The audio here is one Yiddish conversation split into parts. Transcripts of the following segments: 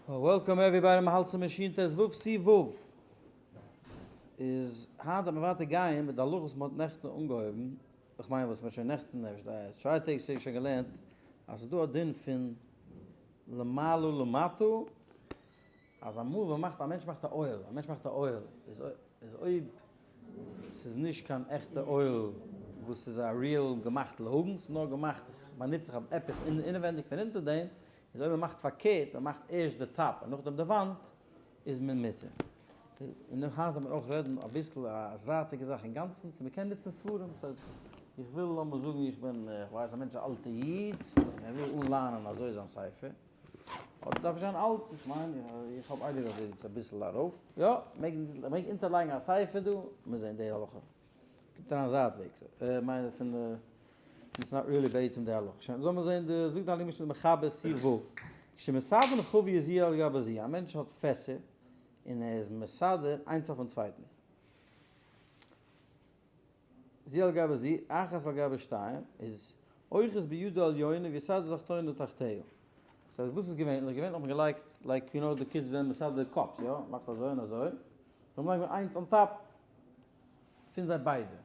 Welcome everybody, מ'האלט צום מאשין ט ו סי' ו'. איז היינט וועט מען ווייטער גיין מיט די הלכות וואס מ'האט נעכטן אנגעהויבן, איך מיין וואס מ'האט שוין נעכטן צוויי טעג צוריק שוין געלערנט, אז ס'איז דא א דין פון למעלה למטה, אז אמאל ווען מ'מאכט א מענטש מאכט א אוהל, א מענטש מאכט א אוהל, איז אויב ס'איז נישט קיין עכטע אוהל וואס איז א real געמאכט להגן, ס'איז נאר געמאכט באנוצט זיך אויף עפעס אינעווענדיג פון אונטער דעם, איז אויב מ'מאכט פארקערט, מ'מאכט ערשט די top און נאכדעם די וואנט, איז מען מותר. און נאך היינט וועט מען אויך רעדן אביסל א זייטיגע זאך אינגאנצן, צו מ'קען נוצן ספרים, ס'הייסט איך וויל לאמיר זאגן איך בין איך ווייס א מענטש א אלטע איד, און ער וויל אנליינען אזוי זיין ספר, אדער דארף נישט זיין אלט, איך מיין איך האב אייביג אזוי אביסל ארויף, יא, מעג מעג אונטערלייגן א ספר דא, מיר זעהן די הלכה. קומט אריין זייטוועגס, מיין פון די, it's not really בעצם די הלכה. שוין, זאל מען זעהן די, זאגט די הייליגע משנה מחבר סי' ו', כשמסדרין חביות זו על גבי זו, א מענטש האט פעסער און ער איז מסדר איינס אויפן צווייטן, זו על גבי זו, אחת על גבי שתיים, איז אוחז בידו עליונה ויסדר תחתונה תחתיה. סאו וואס איז געווענליך? געווענליך האט מען געלייגט like you know די kids זענען מסדר cups, יא? מאכט אזוי און אזוי, נאכדעם לייגט מען איינס on top פון זיי ביידע.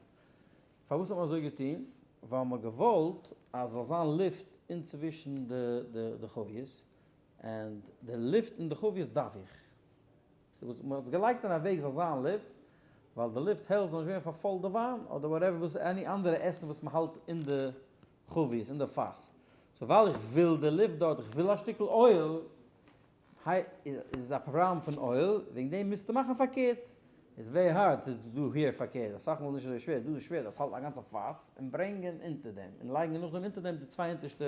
פארוואס האט מען אזוי געטון? ווייל מען האט געוואלט אז ס'זאל זיין לופט אינצווישן די חביות, און די לופט אין די חביות דארף איך. סאו מען האט עס געלייגט אין א וועג זאל זיין לופט, ווייל די לופט העלפט זאל נישט ווערן פארפוילט די וויין, אדער whatever וואס any אנדערע עסן וואס מען האלט אין די חביות, אין די פאס. so ווייל איך וויל די לופט דארט, איך וויל א שטיקל אוהל, איז א פראבלעם פון אוהל, וועגן דעם מוזטו מאכן פארקערט. it's very hard to do here פארקערט, אסאך מאל איז נישט אזוי שווער, דא איז שווער דארפסט האלטן א גאנצע פאס און ברענגען אונטער דעם, און לייגן נאכדעם אונטער דעם די צוויי אונטערשטע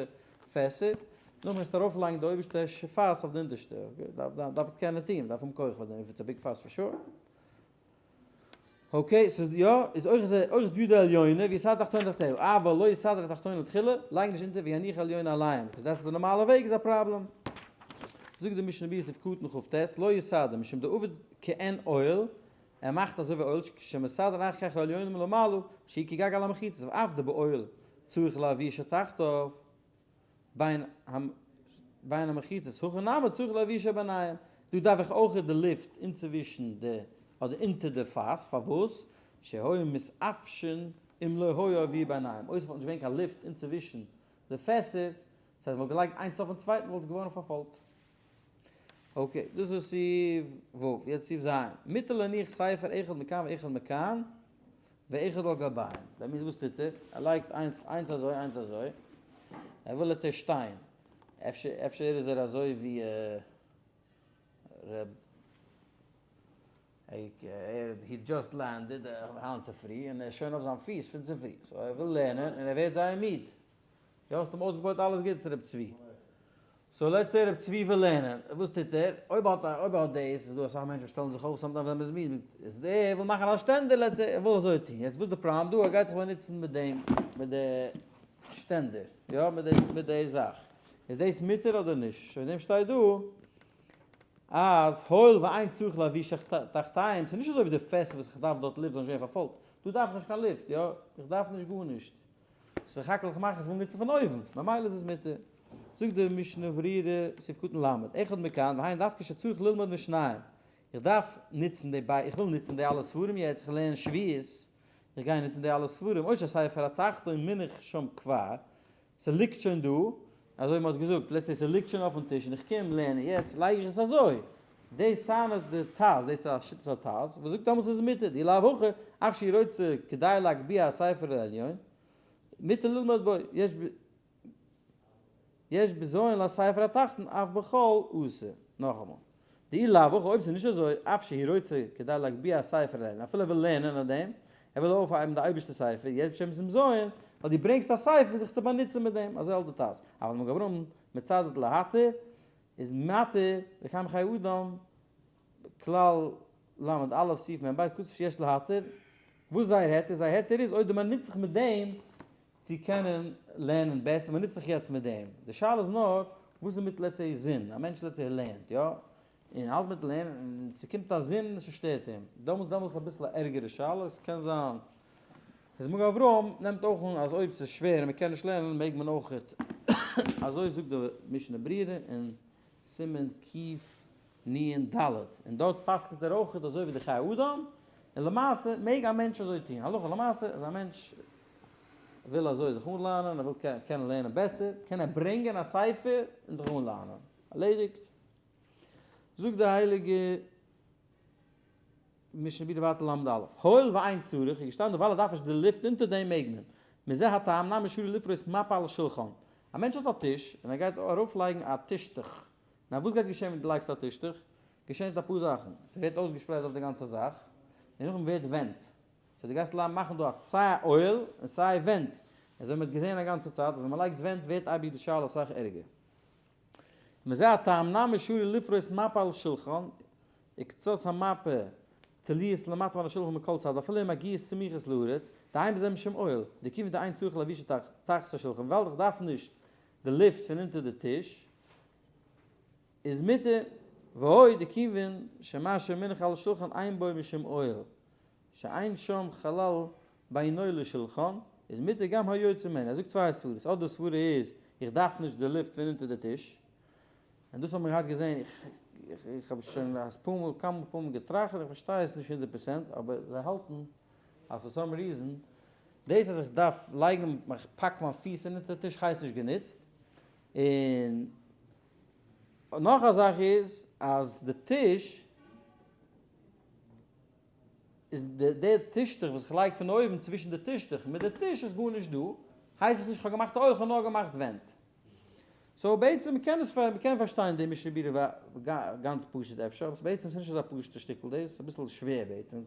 פעסער, נאכדעם וועסטו ארויף לייגן די אויבערשטע פאס אויף די אונטערשטע, okay, דארף דארף קענען טון, דארף האבן כח פאר דעם, if it's a big פאס for sure. Okay, so יא, איז אויך איז אויך בידו עליונה, ויסדר תחתונה תחתיה, אבל לא יסדר תחתונה תחילה, לייג נישט אונטער ויניח עליונה עליהם, because דאס איז די נארמאלע וועג איז א פראבלעם. זאגט די משנה ברורה סעיף קטן כ ט, לא יסדר משום דעביד כעין אוהל, ער מאכט אזוי ווי אוהל כשמסדר אחר כך העליונים מלמעלה, שיהא כגג על המחיצות, ואף דבאוהל צריך לאויר שתחתיו, בין בין המחיצות, הכא נמי צריך לאויר שביניהם, דא דארף איך אויך די לופט אינצווישן די אדער אונטער די פאס, פארוואס? שהיו מתעפשין אם לא היה אויר ביניהם, אויב ס'וואלט נישט געווען קיין לופט אינצווישן די פעסער, ס'הייסט מ'וואלט געלייגט איינס אויפן צווייטן וואלט עס געווארן פארפוילט. Okay, דאס איז סעיף ו', יעצט סעיף ז', מותר להניח ספר אחד מכאן ואחד מכאן, ואחד על גביהם, that means וואס טוט ער? ער לייגט איינס איינס אזוי איינס אזוי, ער וויל עס צעשטיין, אפשר אפשר איז ער אזוי ווי ר' ער he just landed היינט צופרי און ער איז שוין אויף זיין פיס פון צופרי, so ער וויל לערנען און ער ווערט זייער מיד, יא האסט אים אויסגעבויט אלעס גוטס ר' צבי. so let's say ר' צבי וויל לערנען, וואס טוט ער? אויב האט ער אויב ער האט דאס, איז דא אסאך מענטשן וואס שטעלן זיך אויף sometimes ווען מ'איז מיד, איז ער וויל מאכן א שטענדער let's say, ער וויל אזוי טון, יעצט וואס די פראבלעם דא, ער גייט זיך באנוצן מיט דעם, מיט די שטענדער, יא מיט די מיט די זאך, איז דאס מותר אדער נישט? שוין דעם שטייט דא אז הואיל ואין צריך לאויר שתחתיהם, ס'איז נישט אזוי ווי די פעסער וואס איך דארף דארט לופט זאל נישט ווערן פארפוילט, דא דארף איך נישט קיין לופט, יא, איך דארף נישט גארנישט. סך הכל איך מאך עס וויל נוצן פון אויבן, ממילא איז עס מותר. זאגט די משנה ברורה, סעיף קטן ל', אחד מכאן, והיינו דווקא שצריך ללמוד משניים. איך דארף נוצן די ביי, איך וויל נוצן די אלע ספרים יעצט, איך לערן שביעית, איך גיי נוצן די אלע ספרים, או שהספר התחתון מונח שם כבר, ס'ליגט שוין דא, אזוי ווי מ'האט געזאגט, let's say ס'ליגט שוין אויפן טיש און איך קום לערנען יעצט, לייג איך עס אזוי. דאס טענה'ט די טז, דאס איז א שיטת הטז, וואס זאגט דאמאלס איז מותר, דאי לאו הכי, אף שהוא רוצה כדי להגביה הספר העליון, מותר ללמוד בו, יש יש בזיון לספר התחתון אף בחול אסור. נאכאמאל. דאי לאו הכי, אויב ס'איז נישט אזוי, אף שהוא רוצה כדי להגביה הספר העליון, אפילו ער וויל לערנען אויף דעם, ער וויל אויפהייבן די אויבערשטע ספר, יש בשם בזיון, ווייל דו ברענגסט א ספר זיך צו באנוצן מיט דעם, אזוי האלט די טז. אבל מגן אברהם מצדד להתיר, איז מתיר וכן בחיי אדם, כלל ל"א סעיף מ"ב, כתוב שיש להתיר, וואס זייער היתר? זייער היתר איז אויב די מען נוצט זיך מיט דעם צו קענען לערנען בעסער, מען נוצט זיך יעצט מיט דעם, די שאלה איז נאר וואס איז מיט let's say זון, א מענטש let's say לערנט יא, און האלט מיט לערנען און ס'קומט א זון און ס'שטערט אים, דעמאלטס דעמאלטס איז אביסל א ערגערע שאלה, ס'קען זיין אז מגן אברהם נעמט אויך אן אז אויב ס'איז שווער און מ'קען נישט לערנען מעג מען אויך, אזוי זאגט די משנה ברורה אין סימן קפ. נ ד, און דארט פסק'נט ער אויכעט אזוי ווי די חיי אדם, און למעשה מעג א מענטש אזוי טון, הלכה למעשה אז א מענטש וויל אזוי זיך אנליינען, ער וויל קענען לערנען בעסער, קען ער ברענגען א ספר און זיך אנליינען. ערלעדיגט. זאגט די הייליגע משנה ברורה ווייטער למד א', הואיל ואין צריך, איז געשטאנען דא ווייל ער דארף נישט די לופט אונטער דעם מעג מען, מזה הטעם נמי שרי לפרוס מפה על השולחן, א מענטש האט א טיש און ער גייט ארויפלייגן א טישטוך, נאר וואס גייט געשען ווען דו לייגסט א טישטוך? געשענט אפאר זאכן, ס'ווערט אויסגעשפרייט אויף די גאנצע זאך, און נאכדעם ווערט ווענט, so דו גייסט מאכן דא א סיי א אוהל און סיי ווענט, אזוי מ'האט געזען א גאנצע צייט אז ווען מ'לייגט ווענט ווערט אייביג די שאלה אסאך ערגער. מזה הטעם נמי שרי לפרוס מפה על שולחן, וקצות המפה תלויות למטה מעל השולחן מכל צד אפילו אם מגיעות סמיכות לארץ, דאין בזה משום אוהל, דכיוון דאין צריך להלבישה תחת השולחן, ווייל איך דארף נישט די לופט פון אונטער די טיש, איז מותר, ועוד דכיוון שמה שמונח על השולחן אין בו משום אוהל, שאין שם חלל בינו לשולחן, איז מותר גם היוצא ממנו. ער זאגט צוויי סברות, אדער די סברה איז, איך דארף נישט די לופט פון אונטער די טיש, און דאס האט מען געהאט געזען, איך האב שוין אפאר מאל, כמה פעמים געטראכט, איך פארשטיי עס נישט 100%, אבער זיי האלטן אז for some reason, דאס אז איך דארף לייגן, איך פאק מיין פיס אונטער די טיש הייסט נישט גענוצט, און נאך א זאך איז אז די טיש איז די טישטוך וואס איך לייג פון אויבן צווישן די טישטוך מיט די טיש איז גארנישט דא, הייס איך נישט איך האב געמאכט א אוהל איך האב נאר געמאכט ווענט. so בעצם מ'קען עס מ'קען פארשטיין די משנה ברורה גאנץ פשוט אפשר, אבער בעצם ס'נישט אזא פשוט'ע שטיקל דאס, אביסל שווער בעצם.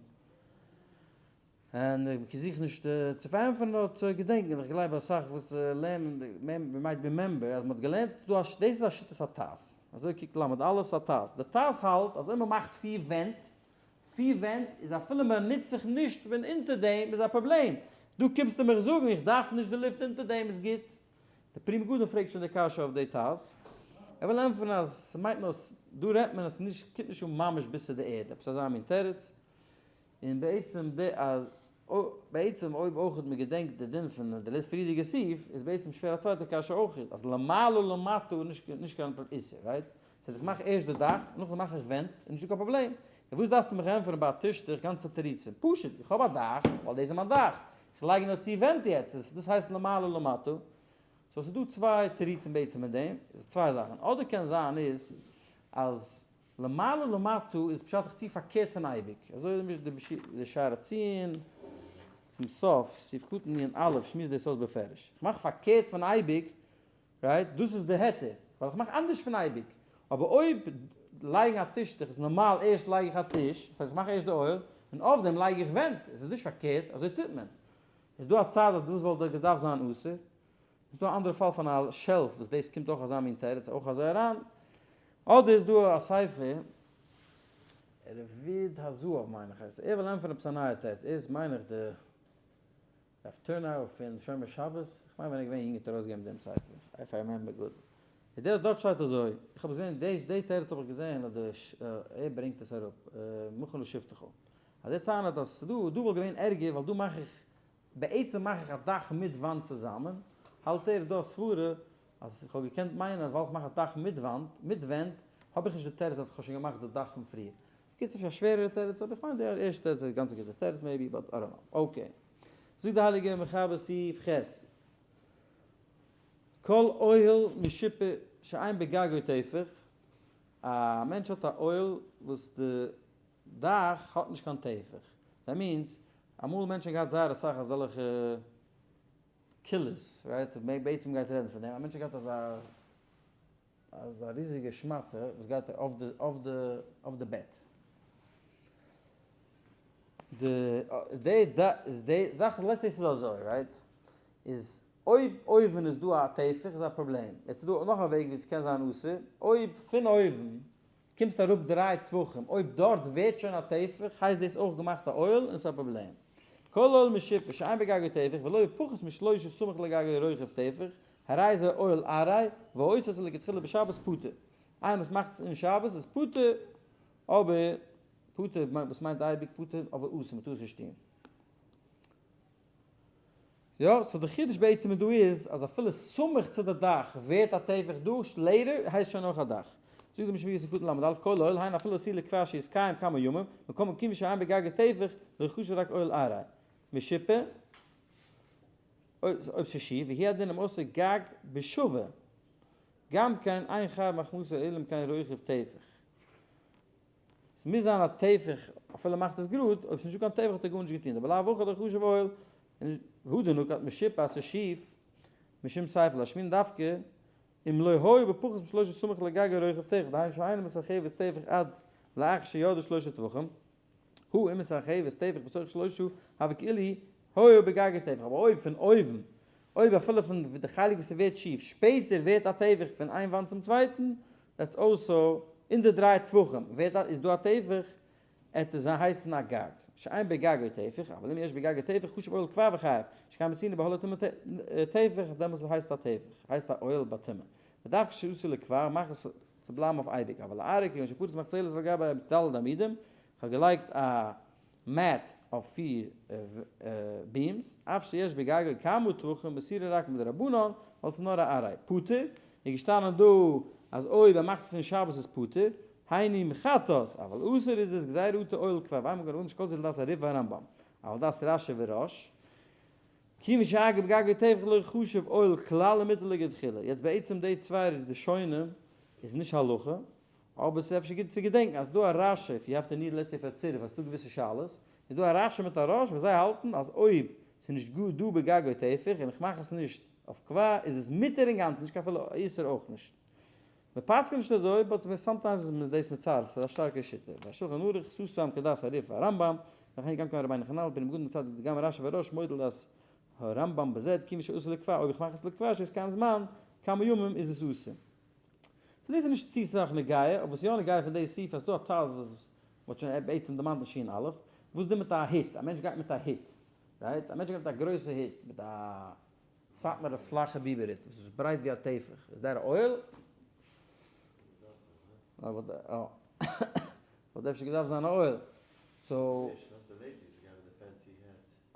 און איך זוך נישט צו פארענטפערן נאר צו געדענקען, איך גלייב אסאך וואס לערנען might remember אז מ'האט געלערנט דא א דאס איז א שיטת הט"ז, אזוי קוקט למד א' הט"ז, די ט"ז האלט אז אויב מ'מאכט פיר ווענט, פיר ווענט איז אפילו מ'נוצט זיך נישט פון אונטער דעם איז א פראבלעם, דא קומסטו מיך זאגן איך דארף נישט די לופט אונטער דעם איז גוט, די פרי מגדים פרעגט שוין די קשיא אויף די ט"ז, ער וויל ענטפערן אז ס'מיינט נאר דא רעדט מען אז ס'נישט קומט נישט אן ממש ביז צו די ערד, עפעס אזא מין תירוץ. און בעצם די אז בעצם אויב אויך מען געדענקט די דין פון די פריערדיגע סעיף איז בעצם שווער א צווייטע קשיא אויך אז למעלה למטה איז נישט נישט קיין איסור right? ס'הייסט איך מאך ערשט די דאך נאכדעם מאך איך ווענט איז נישטא קיין פראבלעם און וואס דארפסטו מיך ענטפערן ביי א טישטוך גאנצע תירוצים פשוט איך האב א דאך ווייל דאס איז מיין דאך איך לייג נאר צו ווענט יעצט איז דאס הייסט למעלה למטה so ס'איז דא צוויי תירוצים בעצם אין דעם איז צוויי זאכן אדער קען זיין איז אז למעלה למטה איז פשט איך טו פארקערט פון אייביג, אזוי איז די שער הציון צום סוף, סעיף קטן נ א, שמועסט דאס אויס בפירוש, איך מאך פארקערט פון אייביג, right, דאס איז די היתר, ווייל איך מאך אנדערש פון אייביג, אבער אויב לייגן א טישטוך איז נארמאל ערשט לייג איך א טיש, דאס הייסט איך מאך ערשט די אוהל, און אויף דעם לייג איך ווענט, עס איז נישט פארקערט, אזוי טוט מען. איז דא א צד אז דאס וואלט געדארפט זיין אסור? איז דא א אנדערע פאל פון א shelf וואס דאס קומט אויך אזא מין תירוץ אויך אזוי אריין? אדער איז דא א ספר רביד הזהב מיין איך הייסט ער, ער וויל ענטפערן עפעס א נייע תירוץ, ער איז מיין איך די רב טורנאו פון שומר שבת, איך מיין ווען ער איז געווען יונג האט ער ארויסגעגעבן דעם ספר, if I remember good, איז דער דארט שטייט אזוי, איך האב געזען די די תירוץ האב איך געזען אז די ער ברענגט עס אראפ, מכון לשבתך, אז ער טענה'ט אז ס'דא דא וואלט געווען ערגער ווייל דא מאך איך בעצם מאך איך א דאך מיט וואנט צוזאמען, האלט ער איז דא א סברה אז איך האב געקענט מיינען אז ווייל איך מאך א דאך מיט וואנט, מיט ווענט, האב איך נישט די תירוץ אז איך האב שוין געמאכט די דאך פון פריער. בקיצור ס'איז א שווערערע תירוץ אבער איך מיין די ערשטע תירוץ איז גאנץ א גוטע תירוץ maybe but I don't know. Okay. זאגט די הייליגע מחבר סעיף ח' כל אוהל משופע שאין בגגו טפח, א מענטש האט א אוהל וואס די דאך האט נישט קיין טפח, that means אמאל מענטשן געהאט זייער אסאך אזעלכע כילות, right? בעצם גייט רעדן פון דעם, א מענטש האט געהאט אזא אזא ריזיגע שמאטע וואס גייט אויף די אויף די אויף די בעט. די די די זאך let's say ס'איז אזוי, right? איז אויב אויבן איז דא א טפח איז א פראבלעם. יעצט איז דא נאך א וועג ווי ס'קען זיין אסור, אויב פון אויבן קומסט אראפ דריי טפחים, אויב דארט ווערט שוין א טפח, הייסט דאס אויך געמאכט א אוהל און ס'איז א פראבלעם. כל אוהל משופע שאין בגגו טפח ולא פחות משלושה סמוך לגגו רוחב טפח, הרי זה אוהל עראי, והעושה אותו לכתחילה בשבת פטור. איינער וואס מאכט עס אין שבת איז פטור, אבער פטור וואס מיינט אייביג פטור, אבער אסור, מ'טאר עס נישט טון. יא, so די חידוש בעצם איז דא איז אז אפילו סמוך צו די דאך ווערט א טפח דא, later הייסט שוין אויך א דאך. זאגט די משנה ברורה סעיף קטן ל"א, כל אוהל, היינו אפילו עשוי לקבע שיתקיים כמה ימים, מכל מקום שאין בגגו טפח, לא חשוב רק אוהל עראי. משופע, אויב ס'איז שיף, והוא הדין אם עשוי גג בשווה, גם כן אין חייב מחמתו אלא אם כן רוחב טפח. ס'מוז זיין א טפח אפילו מאכט עס גראד, אויב ס'נישטא קיין טפח האט ער גארנישט געטון, דבלאו הכי לא חשוב אוהל, און והא דנקט משופע אז ס'איז שיף, משום סיפא לאשמועינן דווקא אם לא היה בפחות משלושה סמוך לגג הרוחב טפח, דהיינו שאינו מתרחבת טפח עד לאחר שירדו שלושה טפחים, הא אם מתרחבת טפח בתוך שלושה הוי כאילו היה בגגו טפח, אבער אויב פון אויבן, אויב אפילו פון די חלק וואס ס'ווערט שיף, שפעטער ווערט א טפח פון איין וואנט צום צווייטן, that's also, אין די דריי טפחים ווערט א איז דא א טפח, עט עס הייסן א גג, שאין בגגו טפח, אבל אם יש בגגו טפח חשוב אוהל קבע וחייב, שכן מצינו באהלי טומאה טפח, דעמאלס הייסט א טפח, הייסט א אוהל ביי טומאה. מ'דארף כשעשו לקבע, מאך עס צו בלייבן אויף אייביג, אבל לעראי כגון שפרס מחצלת על גבי ד' עמודים, כ'האב געלייגט א mat אויף פיר beams, אף שיש בגגו כמה טפחים מסירה רק מדרבנן, ווייל ס'איז נאר א עראי. פטור, איז געשטאנען דא אז אויב ער מאכט עס אין שבת איז פטור, היינו מחטאת, אבל אסור איז עס גזירה אטו אוהל כבר ואין מקום לאדם שכל זה לדעת הריף והרמב"ם, אבל דעת רש"י וראש, כיוון שאגב גגו טפח לא חשוב אוהל כלל ומותר לכתחילה. יעצט בעצם די צוויי ראשונים איז נישט הלכה, אבער ס'איז אפשר גוט צו געדענקן אז ס'דא א רש"י, if you have to need let's say פאר צירוף אז ס'דא געוויסע שאלות, איז דא א רש"י מיט א ראש וואס זיי האלטן אז אויב ס'איז נישט גאר דא בגגו טפח און איך מאך עס נישט אויף קבע איז עס מותר אינגאנצן נישט קיין אפילו איסור אויך נישט. מ'פסק'נט נישט אזוי but sometimes איז מען דאס מצרף, ס'איז א שטארקע שיטה. והשולחן ערוך סתם כדעת הריף והרמב"ם, וכן גם כן רבינו חננאל פרי מגדים מצד גם רש"י והראש מודה לדעת הרמב"ם בזה כיוון שעשוי לקבע אויב איך מאך עס לקבע שיתקיים זמן כמה ימים איז עס אסור. so דאס איז נישט צו סאך נוגע, אבער וואס יא נוגע פון די סעיף אז ס'דא א טז וואס מ'האט שוין בעצם דערמאנט אין שין א', וואס דען מיט א הוט, א מענטש גייט מיט א הוט, right? א מענטש גייט מיט א גרויסע הוט, מיט א סאטמארע פלאכע ביבער הוט וואס איז ברייט ווי א טפח, איז דער א אוהל? וואלט אפשר געדארפט זיין א אוהל. so.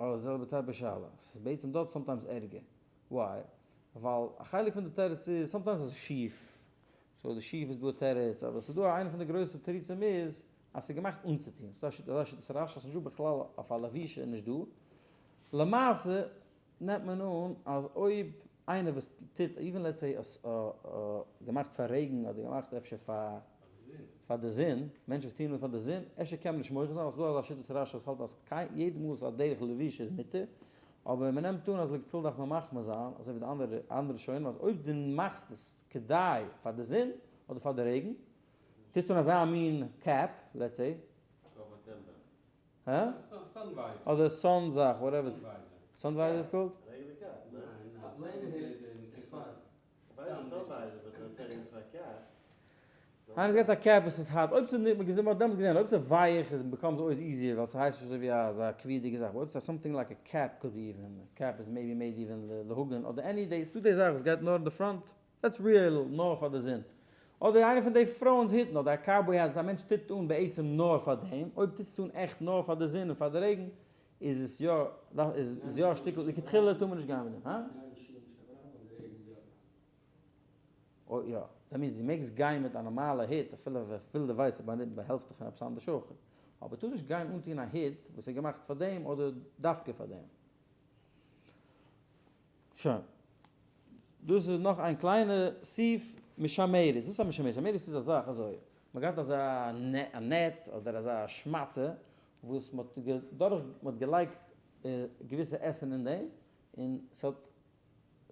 אה, די זעלבע type שאלה. ס'איז בעצם דארט sometimes ערגער. why? ווייל א חלק פון די תירוץ איז, sometimes איז עס שיף, so די שיף איז דא א תירוץ, אבער ס'איז דא איינע פון די גרויסע תירוצים איז אז ס'איז געמאכט אנצוטון, ס'איז דא א שיטה, אזא שיטת רש"י אז ס'איז נישט דא בכלל אויף א לבישה איז נישט דא, למעשה נעמט מען אן אז אויב איינער וואס טוט even let's say געמאכט פאר רעגן אדער געמאכט אפשר פאר פאר די זון, מענטשן וואס טוען אן פאר די זון, אפשר קען מען נישט מוחה זיין ווייל ס'איז דא אזא שיטת רש"י וואס האלט אז יעדע מאל ס'איז א דרך לבישה איז מותר, אבער מען נעמט אן אז לכתחילה דארף מען מחמיר זיין, אזוי ווי די אנדערע אנדערע ראשונים, אז אויב דו מאכסט עס כדי פאר די זון אדער פאר די רעגן, טוסטו אן אזא מין cap, let's say. הא? אדער sun זאך, whatever. Sun visor איז called? איינער געט א cap וואס איז הארט, אויב ס'איז נישט, מ'האט דעמאלטס געזען, אויב ס'איז ווייעך איז becomes always easier ווייל ס'הייסט נישט אזוי ווי אזא קביעות'דיגע זאך, אבער אויב ס'איז something like א cap could be even, cap איז maybe made even להגן, אדער any די, ס'דא די זאך וואס גייט נאר אין די front, that's real נאר פאר די זון, אדער איינע פון די פרויען'ס היטן, אדער א cowboy hat וואס א מענטש טוט אן בעצם נאר פאר דעם, אויב טוסטו אן עכט נאר פאר די זון און פאר די רעגן, איז עס יא, איז יא א שטיקל, לכתחילה טאר מען נישט גיין מיט דעם, הא? אוי יא, that means דו מעגסט גיין מיט א נארמאלע הוט אפילו אפילו דו ווייסט אז באהעלפט דיך פון עפעס אנדערש אויך, אבער טארסט נישט גיין אנטון א הוט וואס איז געמאכט פאר דעם אדער דווקא פאר דעם. שוין. דאס איז נאך איין קליינע סעיף, משמרת. וואס איז א משמרת? משמרת איז א זאך אזוי, מען געהאט אזא net אדער אזא שמאטע וואס מען האט דורך מען האט געלייגט געוויסע עסן אין דעם און ס'האט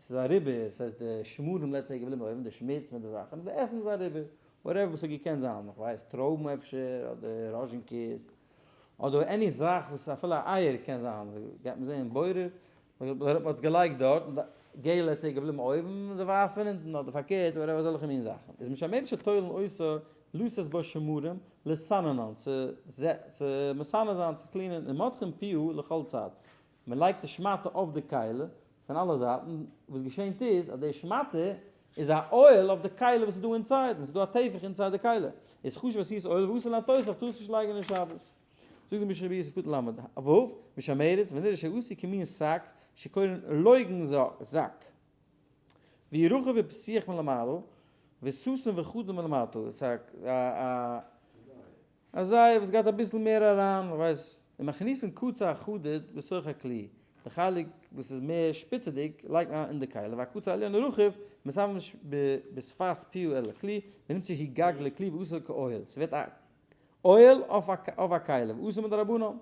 ס'איז אריבער, ס'הייסט די שמרים let's say געבליבן אויבן, די שמוץ מיט די זאכן, און די עסן איז אריבער, whatever וואס ס'האט געקענט זיין, איך ווייס, טרויבן אפשר, אדער ראזשינקעס, אדער any זאך וואס אפילו א אייער קען זיין, גייט מען זען בורר, מ'האט געלייגט דארט, און די געלע let's say געבליבן אויבן, און די ווייס פון אונטן, אדער פארקערט, whatever אזעלכע מין זאכן. איז משמרת שתולין אותה לתת בה שמרים לסננן, צו מסנן זיין, צו clean ען, ומותחין פיה לכל צד. מען לייגט די שמאטע אויף די כלי פון אלע זייטן, וואס געשענט איז אז די שמאטע איז א אוהל אויף די כלי וואס איז דא inside, און ס'איז דא א טפח inside די כלי, איז חשוב עשיית אוהל ואסור להטעות אויך טארסט נישט לייגן אין שבת. זאגט די משנה ברורה סעיף קטן ל"ו, משמרת, ונראה שעשוי כמין שק שקורין לוגן זק, והוא רחב ופתוח מלמעלה. וסתום וחדל מלמטה, ס'איז א א זייער וואס גייט אביסל מער אריין, כ'ווייס, ומכניסין קצה החדוד בתוך הכלי, די חלק וואס איז מער שפיצעדיג לייגט מען אריין אין די כלי, והקצה העליון רחב מסבב בשפת פיו אל הכלי, ונמצא הוא גג לכלי ועשוי כאוהל, ס'ווערט א אוהל אויף א כלי, ואסור מדרבנן.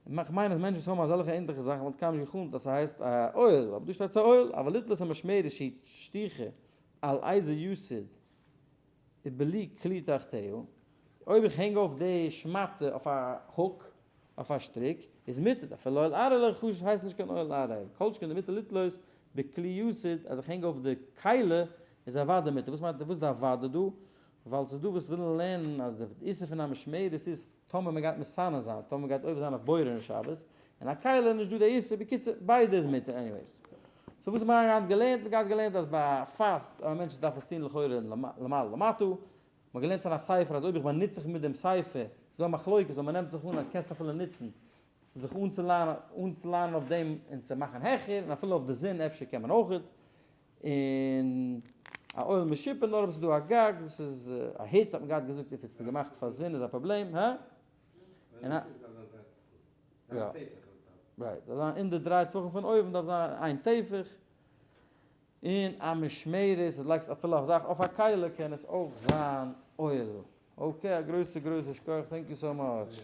כ'מיין אז מענטשן וואס האבן אזעלכע ענדליכע זאכן וואלט קיינמאל נישט גע'חלומ'ט אז ס'הייסט א אוהל, אבער דא שטייט ס'א אוהל, אבל ליטול את המשמרת שהיא שטוחה על איזה יסוד ובלי כלי תחתיה, אויב איך הענג אויף די שמאטע אויף א hook, אויף א שטריק, איז מותר, אפילו אוהל עראי לא חשוב הייסט נישט קיין אוהל עראי, כל שכן דמותר לתלות בכלי יתד, אז איך הענג אויף די כלי איז אוודאי מותר, וואס מיינט וואס איז די אוודאי דא? ווייל ס'איז דא וואס ווילן לערנען אז די איסור פון א משמרת איז טאמער מ'גייט מסנן זיין, טאמער מ'גייט עובר זיין אויף בורר אין שבת, און א כלי איז נישט דא די איסור, בקיצור ביידע איז מותר anyways. so וואס האט מען היינט געלערנט? מ'האט געהאט געלערנט אז ביי א פאסט א מענטש דארף עס טון לכאורה למעלה למטה, מ'האט געלערנט פון א ספר אז אויב איך באנוץ זיך מיט דעם ספר, איז דא א מחלוקת אויב מ'נעמט זיך אן אז קענסט אפילו נוצן זיך אנצולאנען אויף דעם און צו מאכן העכער, און אפילו אויף די זון אפשר קען מען אויכעט, און א אוהל משופע נאר אויב עס איז דא א גג, דאס איז א היט האט מען געהאט געזאגט if עס איז געמאכט פאר זון איז א פראבלעם, הא? און א יא, right, דארף זיין אין די דריי טפחים פון אויבן דארף זיין איין טפח, און א משמרת אז דו לייגסט אפילו א זאך אויף א כלי קען עס אויך זיין אוהל. okay, א גרויסע גרויסע שכוח, thank you so much.